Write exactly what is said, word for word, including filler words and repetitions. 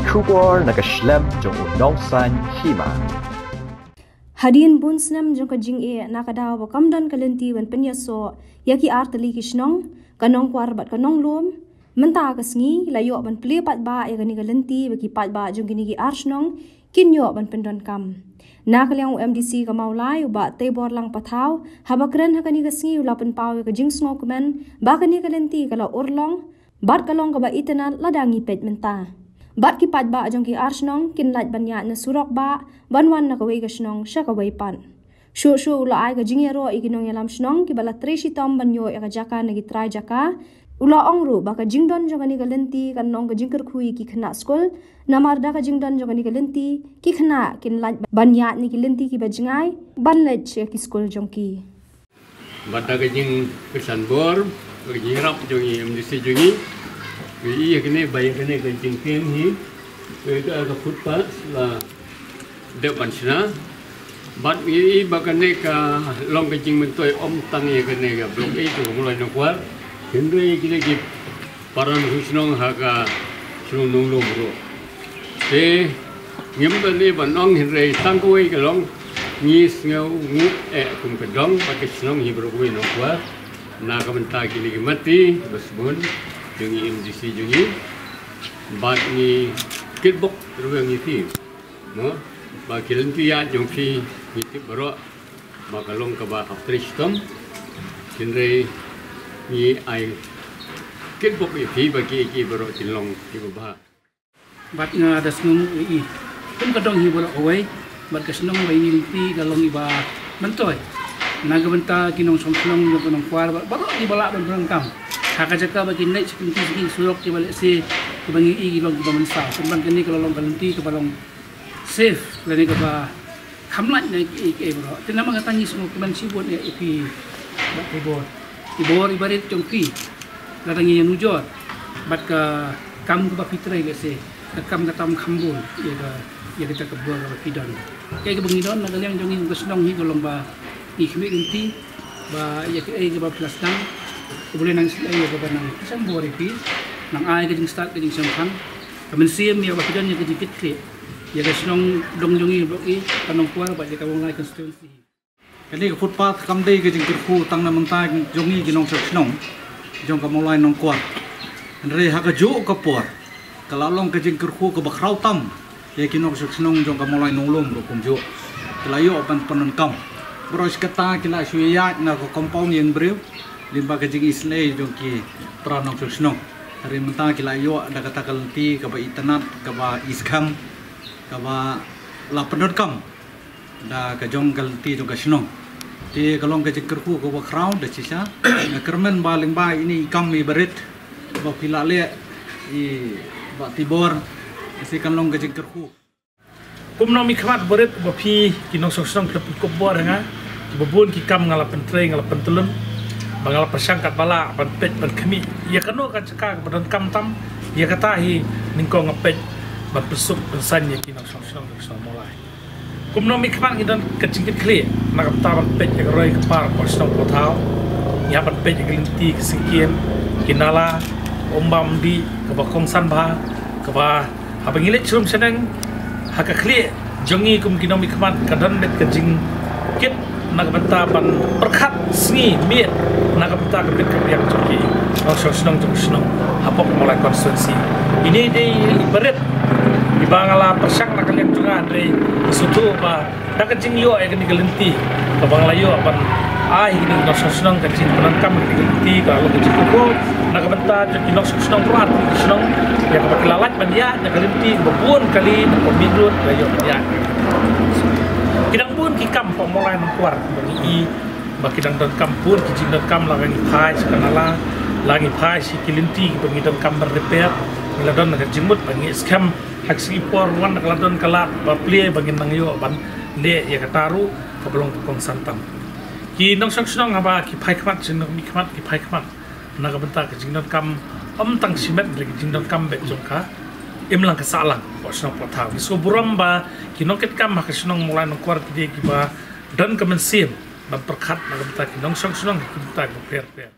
Khubor na ka shlem jong u nongsan hima. Hadien bun snem jong ka jingeh, na ka daw ba kam don ka lynti ban pynïasoh ïa ki artylli ki shnong, ka Nongkwar bad ka Nonglum, mynta ka sngi la ïoh ban plie paidbah ïa kane ka lynti ba ki paidbah jong kine ki ar shnong kin ïoh ban pyndonkam. Na ka liang u M D C ka Mawlai, u Bah Teibor Lang Pathaw, haba kren ha kane ka sngi, u la pynpaw ïa ka jingsngewkmen ba kane ka lynti ka la urlong bad ka long kaba itynnad lada ngi peit mynta. Bad ki paidbah jong ki ar shnong kin lait ban ïaid na surok bah ban wan na kawei ka shnong sha kawei pat. Shuh shuh u la ai ka jingïaroh ïa ki nongïalam shnong kiba la trei shitom ban ïoh ïa ka jaka na ki trai jaka. U la ong ruh ba ka jingdon jong kane ka lynti kan long ka jingkyrkhu ïa ki khynnah skul, namar da ka jingdon jong kane ka lynti, ki khynnah kin lait ban ïaid na ki lynti kiba jngai ban leit sha ki skul jong ki. Bad da ka jingpyrshang bor, ka jingïarap jong i M D C jong i, ngi ïohi ïa kane ba ïa kane ka jingkieng hi, ka, ka footpath la dep ban shna. Bad ngi ïohi ba kane ka long ka jingmyntoi ym tang ïa kane ka Block A jong ka Mawlai Nongkwar, hynrei kine ki para nongshong shnong ha ka shnong Nonglum ruh. Te ngim don ei ban ong, hynrei tang kawei ka long, ngi sngewnguh eh kum ka dong bad ka shnong hi baroh kawei Nongkwar na ka bynta kine ki mata ba sbun jong i M D C jong i. Bad ngi kitbok ruh ïa phi, mo, ba ki lynti ïaid jong phi ngi tip baroh ba ka long kaba hap trei shitom, hynrei ngi ai kitbok ïa phi ba ki, ki baroh kin long kiba bha. Bad nga da sngewnguh ïa i kum ka dong hi baroh kawei, bad ka shnong ba ïa ngi lynti ka long iba myntoi na ka bynta ki nongshong shnong jong ka Nongkwar bad baroh kiba lah ban pyndonkam ha ka jaka ba kin leit sha ki lynti, sha ki surok kiba lehse kiba ngi ïohi ki long kiba mynsaw. Kumban kane ka la long ka lynti kaba long safe lane kaba kham lait na kiei kiei baroh. Te namar kata ngi sngewnguh kumban shibun ïa phi, Bah Teibor. I bor iba rit jong phi, lada ngi ïanujor bad ka kam kaba phi trei, lehse ka kam kata ym kham bun ïa ka, ïa kata ka bor kaba phi don. Kaei kaba ngi don na ka liang jong ngi ka shnong hi ka long ba ngi khmih lynti ba ïa kaei kaba phi la sdang, ka bun nang sdang ïa kaba nang pynshong bor ïa phi, nang ai ka jingstad ka jingshemphang. Ka mynsiem ïa ba phi don ïa ka jingkitkhlieh ïa ka shnong dong jong ngi, Block A, ka Nongkwar bad ïa ka Mawlai constituency. Kane ka footpath kam dei ka jingkyrkhu tang na bynta jong ngi ki nongshong shnong jong ka Mawlai Nongkwar. Hynrei ha kajuh ka por ka la long ka jingkyrkhu kaba khraw tam ïa ki nongshong shnong jong ka Mawlai Nonglum ruh kumjuh. Ki la ïoh ban pyndonkam. Baroh shi katta ki la shu ïaid na ka compound ïing briew lyngba ka jingisynei jong ki para nongshong shnong. Hynrei mynta ki la ïoh da kata ka lynti kaba itynnad, kaba iskhem, kaba la pyndonkam da ka jong ka lynti jong ka shnong. Te ka long ka jingkyrkhu kaba khraw da shisha. Nga kyrmen ba lyngba ine i kam iba rit ba phi la leh, i Bah Teibor, lehse kan long ka jingkyrkhu. Kumno mynkhmat ba rit ba phi ki nongshong shnong phi la pynkup bor ha nga, kiba bun ki kam nga la pyntrei, nga la pyntyllun, ba nga la pyrshang katba lah ban peit ban khmih ïa kano ka jaka kaba donkam tam, ïa kata hi nyngkong nga peit ban pynsuk pynsan ïa ki nongshong shnong jong ka shnong Mawlai. Kumno mynkhmat ngi don ka jingkitkhlieh na ka bynta ban peit ïa ka roi ka par ka shnong Pathaw. Ngi hap ban peit ïa ka lynti ka syngkien, ki nala, umbam dih kaba kongsan bha, kaba haba ngi leit sha rum sha neng ha ka khlieh jong ngi kum ki nongmihkhmat ka don beit ka jingkit na ka bynta ban pyrkhat sngi miet na ka bynta ka bit ka biang jong ki nongshong shnong jong ka shnong hapoh Mawlai constituency. Ine i dei i barit iba nga la pyrshang na ka liang jong nga, hynrei nga sngewthuh ba da ka jingïoh ïa kane ka lynti kaba nga la ïoh ban ai ïa kine ki nongshong shnong, ka jingpyndonkam ïa kane ka lynti ka long ka jingkyrkhu na ka bynta jong ki nongshong shnong baroh artylli ki shnong ïa kaba ki la lait ban ïaid na ka lynti kaba bun kali, na ka mih lut ka ïoh ban ïaid. Ki dang bun ki kam hapoh Mawlai Nongkwar ba ngi i ba ki dang donkam bun ki jingdonkam, la ka ngi phai sha ka nala, la ngi phai sha ki lynti kiba ngi donkam ban repair. Ngi la don ka jingmut ba ngi skhem ha ka sngi por wan ka la don ka lad ba plie ba ngin nang ïoh ban leh ïa kata ruh kaba long ka kongsan tam. Ki nongshong shnong haba ki phai khmat, ki nongmihkhmat ki phai khmat na ka bynta ka jingdonkam, ym tang shimet, hynrei ka jingdonkam beit jong ka imlang ka sahlang hapoh shnong Pathaw. Ngi sngewburom ba ki nongkitkam ha ka shnong Mawlai Nongkwar ki dei kiba don ka mynsiem ban pyrkhat na ka bynta ki nongshong shnong ha ki bynta kiba pher pher.